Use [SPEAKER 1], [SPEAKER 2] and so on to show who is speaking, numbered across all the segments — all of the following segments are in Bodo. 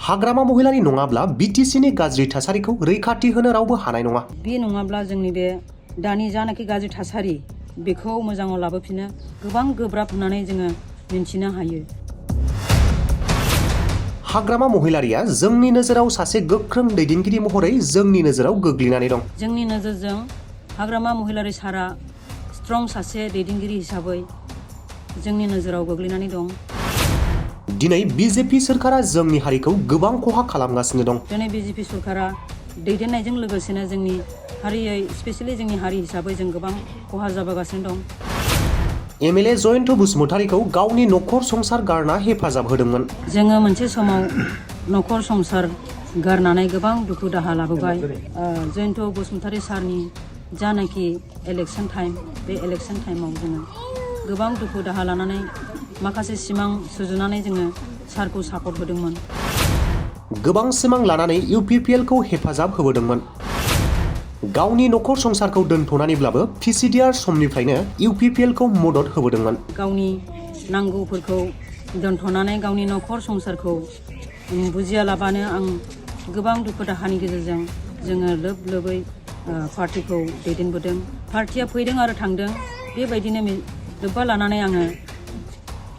[SPEAKER 1] हाग्रामा महिलानि नङाब्ला बिटिसिनि गाज्रि थासारिखौ रैखाथि होनो रावबो हानाय नङा।
[SPEAKER 2] बे नङाब्ला जोंनि बे दानि जानाखि गाज्रि थासारि बेखौ मोजाङाव लाबोफिनो गोबां गोब्राब होननानै जोङो मिन्थिनो हायो।
[SPEAKER 1] हाग्रामा महिलारिया जोंनि नोजोराव सासे गोख्रों दैदेनगिरि महरै जोंनि नोजोराव गोग्लैनानै दं।
[SPEAKER 2] जोंनि नोजोरजों हाग्रामा महिलारि सारा स्ट्रं सासे दैदेनगिरि हिसाबै जोंनि नोजोराव गोग्लैनानै दं।
[SPEAKER 1] दिनै बिजेपि सरकारा जोंनि हारिखौ गोबां खहा खालामगासिनो दं।
[SPEAKER 2] दिनै बिजेपि सरकारा दैदेननायजों लोगोसेनो जोंनि हारियै स्पेशेलि जोंनि हारि हिसाबै जों गोबां खहा जाबोगासिनो दं।
[SPEAKER 1] एमएलए जयन्त बसुमतारीखौ गावनि नखर संसार गारना हेफाजाब होदोंमोन।
[SPEAKER 2] जोङो मोनसे समाव नखर संसार गारनानै गोबां दुखु दाहा लाबोबाय। जयन्त बसुमतारी सारनि जानाखि इलेक्शन टाइम बे इलेक्शन टाइमाव जोङो गोबां दुखु दाहा लानानै माखासे सिमां सुजुनानै जोङो सारखौ सापर्ट होदोंमोन।
[SPEAKER 1] गोबां सिमां लानानै इउपिपिएलखौ हेफाजाब होबोदोंमोन। गावनि नखर संसारखौ दोनथ'नानैब्लाबो पिसिडिआर समनिफ्रायनो इउपिपिएलखौ मदद होबोदोंमोन।
[SPEAKER 2] गावनि नांगौफोरखौ दोनथ'नानै गावनि नखर संसारखौ बुजियालाबानो आं गोबां दुखु दाहानि गेजेरजों जोङो लोब लोबै पार्टिखौ दैदेनबोदों। पार्टिया फैदों आरो थांदों बेबायदिनो लोब्बा लानानै आङो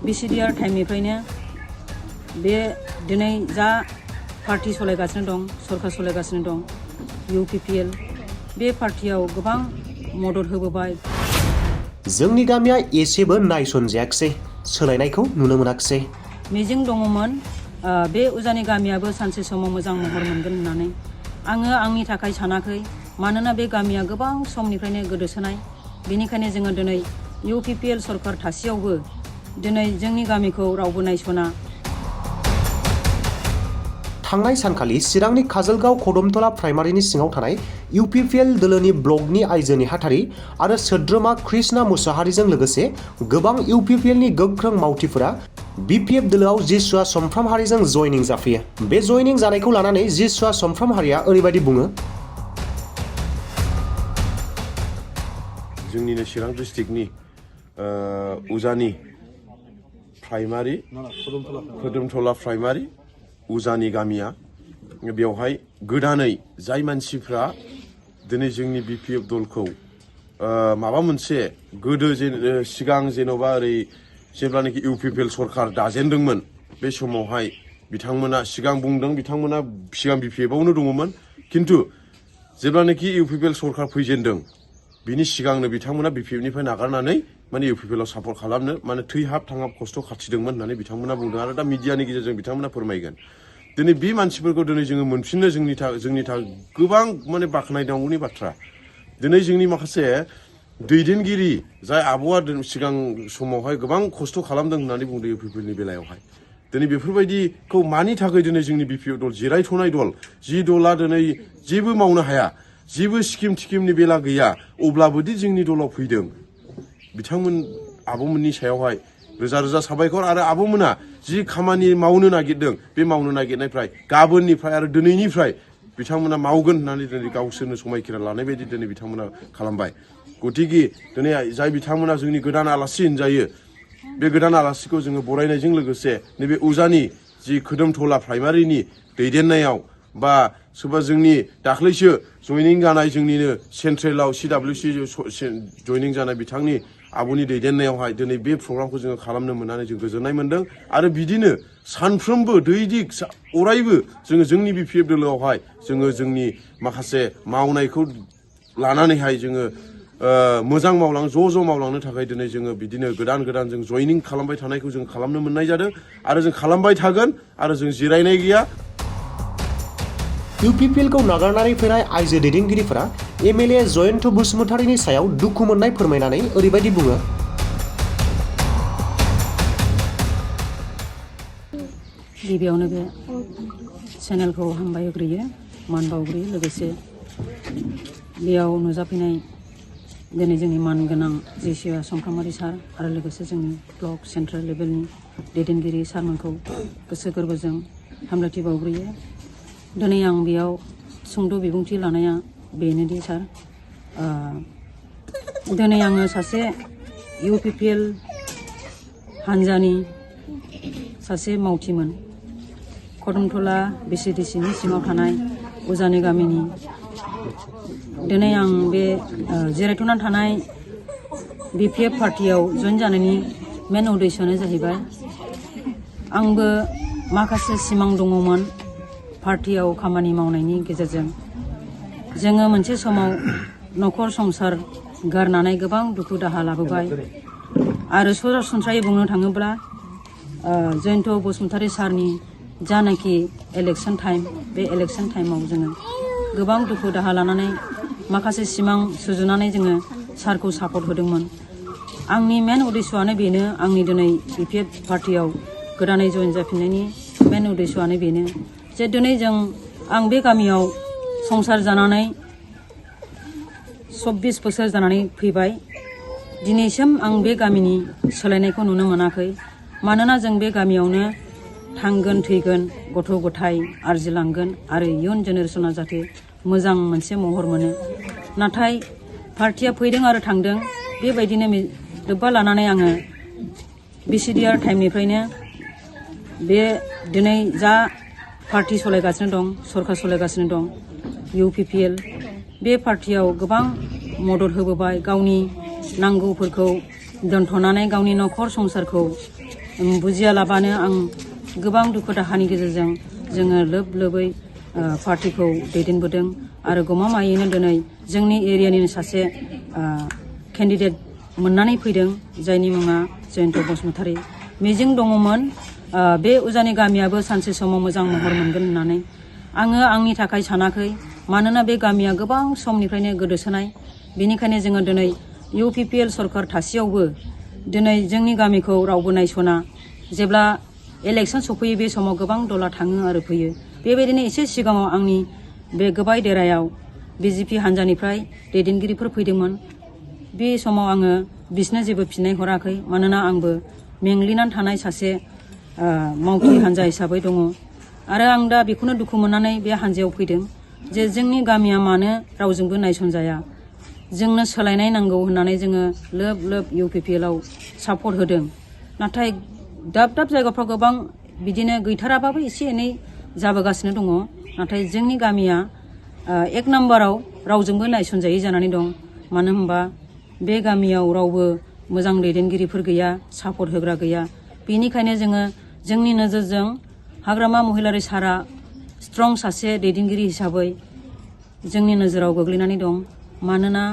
[SPEAKER 2] बिसिडिआर टाइमनिफ्रायनो बे दिनै जा पार्टि सलायगासिनो दं सरकार सलायगासिनो दं इउपिपिएल बे पार्टियाव गोबां मदद होबोबाय।
[SPEAKER 1] जोंनि गामिया एसेबो नायसनजायाखिसै, सोलायनायखौ नुनो मोनाखिसै।
[SPEAKER 2] मिजिं दङमोन बे उजानि गामियाबो सानसे समाव मोजां महर मोनगोन होननानै आङो आंनि थाखाय सानाखै। मानोना बे गामिया गोबां समनिफ्रायनो गोदोसोनाय। बेनिखायनो जोङो दिनै इउपिपिएल सरकार थासेयावबो दिनै जोंनि गामिखौ रावबो नायसना।
[SPEAKER 1] थांनाय सानखालि चिरांनि काजलगाव कदमतला प्राइमारिनि सिङाव थानाय इउपिपिएल दोलोनि ब्लकनि आइजो नेहाथारि आरो सोद्रोमा कृष्णा मुसाहारिजों लोगोसे गोबां इउपिपिएलनि गोख्रों मावथिफोरा बिपिएफ दोलोआव जिसुआ समफ्रामहारिजों जयनिं जाफैयो। बे जयनिं जानायखौ लानानै जिसुआ समफ्रामहारिया ओरैबायदि बुङो।
[SPEAKER 3] जोंनिनो चिरां डिस्ट्रिक्टनि उजानि प्राइमारि कदमतला प्राइमारि उजानि गामिया बेवहाय गोदानै जाय मानसिफ्रा दिनै जोंनि बिपिएफ दलखौ माबा मोनसे गोदो सिगां जेन'बा ओरै जेब्लानाखि इउपिपिएल सरकार दाजेनदोंमोन बे समावहाय बिथांमोना सिगां बुंदों बिथांमोना सिगां बिपिएफआवनो दङमोन, खिन्थु जेब्लानाखि इउपिपिएल सरकार फैजेनदों बिनि सिगांनो बिथांमोना बिपिएफनिफ्राय नागारनानै माने इउपिपिएलआव सापर्ट खालामनो माने थैहाब थांहाब खस्थ' खाथिदोंमोन होननानै बिथांमोना बुंदों आरो दा मिडियानि गेजेरजों बिथांमोना फोरमायगोन। दिनै बे मानसिफोरखौ दिनै जोङो मोनफिननो जोंनि थाखाय गोबां माने बाख्नायनांगौनि बाथ्रा। दिनै जोंनि माखासे दैदेनगिरि जाय आब'आ सिगां समावहाय गोबां खस्थ' खालामदों होननानै बुंदों इउपिपिएलनि बेलायावहाय। दिनै बेफोरबायदिखौ मानि थाखाय दिनै जोंनि बिपिएफ दल जिरायथ'नाय दल जि दला दिनै जेबो मावनो हाया, जेबो स्किम थिकिमनि बेला गैया, अब्लाबोदि जोंनि दलाव फैदों बिथांमोन आब'मोननि सायावहाय रोजा रोजा साबायखर। आरो आब'मोना जि खामानि मावनो नागिरदों बे मावनो नागिरनायफ्राय गाबोननिफ्राय आरो दिनैनिफ्राय बिथांमोना मावगोन होननानै दिनै गावसोरनो समायखिरा लानाय बायदि दिनै बिथांमोना खालामबाय। गतिके दिनै जाय बिथांमोना जोंनि गोदान आलासि होनजायो बे गोदान आलासिखौ जोङो बरायनायजों लोगोसे नैबे उजानि जि कदमतला प्राइमारिनि दैदेननायाव बा सोरबा जोंनि दाख्लैसो जयनिं जानाय जोंनिनो सेन्ट्रेलाव CWC जयनिं जानाय बिथांनि आब'नि दैदेननायावहाय दिनै बे प्रग्रामखौ जोङो खालामनो मोननानै जों गोजोननाय मोनदों। आरो बिदिनो सानफ्रोमबो दैदिक अरायबो जोङो जोंनि बिपिएफ दोलोआवहाय जोङो जोंनि माखासे मावनायखौ लानानैहाय जोङो मोजां ज' मावलांनो थाखाय दिनै जोङो बिदिनो गोदान गोदान जों जयनिं खालामबाय थानायखौ जों खालामनो मोननाय जादों आरो जों खालामबाय थागोन आरो जों जिरायनाय गैया।
[SPEAKER 1] इउपिपिएलखौ नागारनानै फैनाय आइजो दैदेनगिरिफोरा एमएलए जयन्त बसुमतारीनि सायाव दुखु मोननाय फोरमायनानै ओरैबायदि बुङो।
[SPEAKER 2] गिबियावनो बे चेनेलखौ हामबाय होग्रोयो, मान बावग्रोयो। लोगोसे बेयाव नुजाफैनाय दिनै जोंनि मानगोनां जिसुआ समफ्रामारि सार आरो लोगोसे जोंनि ब्लक सेन्ट्रेल लेभेलनि दैदेनगिरि सारमोनखौ गोसो गोरबोजों हामलायथि बावग्रोयो। दिनै आं बेयाव सुंद' बिबुंथि लानाया बेनोदि सार, दिनै आङो सासे इउपिपिएल हान्जानि सासे मावथिमोन। खदमथला बिसिडिसिनि सिङाव थानाय उजानि गामिनि दिनै आं बे जिरायथ'ना थानाय BPF पार्टियाव जइन जानायनि मेन उद्देश्यआनो जाहैबाय आंबो माखासे सिमां दङमोन पार्टियाव खामानि मावनायनि गेजेरजों जोङो मोनसे समाव नखर संसार गारनानै गोबां दुखु दाहा लाबोबाय आरो सरासनस्रायै बुंनो थाङोब्ला जयन्त बसुमतारी सारनि जानाखि इलेक्शन टाइम बे इलेक्शन टाइमाव जोङो गोबां दुखु दाहा लानानै माखासे सिमां सुजुनानै जोङो सारखौ सापर्ट होदोंमोन आंनि मेन उद्देश्यआनो बेनो आंनि दिनै BPF पार्टियाव गोदानै जइन जाफिननायनि मेन उद्देश्यआनो बेनो जे दिनै आं बे गामियाव संसार जानानै 24 बोसोर जानानै फैबाय दिनैसिम आं बे गामिनि सोलायनायखौ नुनो मोनाखै मानोना जों बे गामियावनो थांगोन थैगोन गथ' गथाय आरजिलांगोन आरो इयुन जेनेरेशना जाहाथे मोजां मोनसे महर मोनो नाथाय पार्टिया फैदों आरो थांदों बेबायदिनो लोब्बा लानानै आङो BCDR टाइमनिफ्रायनो बे दिनै जा पार्टि सलायगासिनो दं सरकार सलायगासिनो दं UPPL बे पार्टियाव गोबां मदद होबोबाय गावनि नांगौफोरखौ दोनथ'नानै गावनि नखर संसारखौ बुजियालाबानो आं गोबां दुखु दाहानि गेजेरजों जोङो लोब लोबै पार्टिखौ दैदेनबोदों आरो गमामायैनो दिनै जोंनि एरियानिनो सासे केन्डिडेट मोननानै फैदों जायनि मुङा जयन्त बसुमतारी मिजिं दङमोन बे उजानि गामियाबो सानसे समाव मोजां महर मोनगोन होननानै आङो आंनि थाखाय सानाखै मानोना बे गामिया गोबां समनिफ्रायनो गोदोसोनाय बेनिखायनो जोङो दिनै UPPL सरकार थासेयावबो दिनै जोंनि गामिखौ रावबो नायसना जेब्ला इलेक्शन सफैयो बे समाव गोबां दला थाङो आरो फैयो बेबायदिनो एसे सिगाङाव आंनि बे गोबाय देरायाव BJP हान्जानिफ्राय दैदेनगिरिफोर फैदोंमोन बे समाव आङो बिसोरनो जेबो फिननाय हराखै मानोना आंबो मेंग्लिनानै थानाय सासे मावथि हान्जा हिसाबै दङ आरो आं दा बेखौनो दुखु मोननानै बे हान्जायाव फैदों जे जोंनि गामिया मानो रावजोंबो नायसनजाया जोंनो सोलायनाय नांगौ होननानै जोङो लोब लोब UPPLआव सापर्ट होदों नाथाय दाब दाब जायगाफ्राव गोबां बिदिनो गैथाराबाबो एसे एनै जाबोगासिनो दङ नाथाय जोंनि गामिया 1 नाम्बाराव रावजोंबो नायसनजायै जानानै दं मानो होनबा बे गामियाव रावबो मोजां दैदेनगिरिफोर गैया सापर्ट होग्रा गैया बेनिखायनो जोङो जोंनि नोजोरजों हाग्रामा महिलारि सारा स्ट्रं सासे दैदेनगिरि हिसाबै जोंनि नोजोराव गोग्लैनानै दं मानोना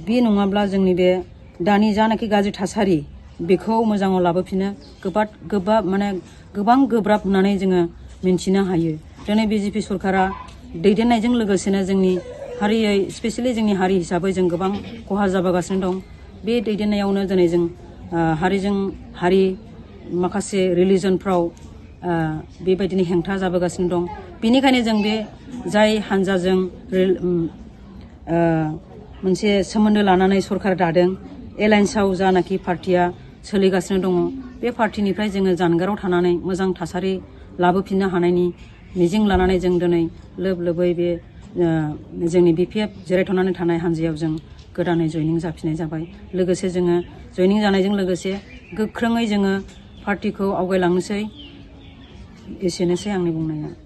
[SPEAKER 2] बे नङाब्ला जोंनि बे दानि जानाखि गाज्रि थासारि बेखौ मोजाङाव लाबोफिनो गोबां गोब्राब होननानै जोङो मिन्थिनो हायो दिनै BJP सरकारा दैदेननायजों लोगोसेनो जोंनि हारियै स्पेसियेलि जोंनि हारि हिसाबै जों गोबां खहा जाबोगासिनो दं बे दैदेननायावनो दिनै जों हारिजों हारि माखासे रिलिजनफ्राव बेबायदिनो हेंथा जाबोगासिनो दं बेनिखायनो जों बे जाय हान्जाजों मोनसे सोमोन्दो लानानै सरकार दादों एलायन्सआव जानाखि पार्टिया सोलिगासिनो दङ बे पार्टिनिफ्राय जोङो जानगाराव थानानै मोजां थासारि लाबोफिननो हानायनि मिजिं लानानै जों दिनै लोब लोबै बे जोंनि BPF जिरायथ'नानै थानाय हान्जायाव जों गोदानै जयनिं जाफिननाय जाबाय लोगोसे जोङो जयनिं जानायजों लोगोसे गोख्रोङै जोङो पार्टिखौ आवगायलांनोसै एसेनोसै आंनि बुंनाया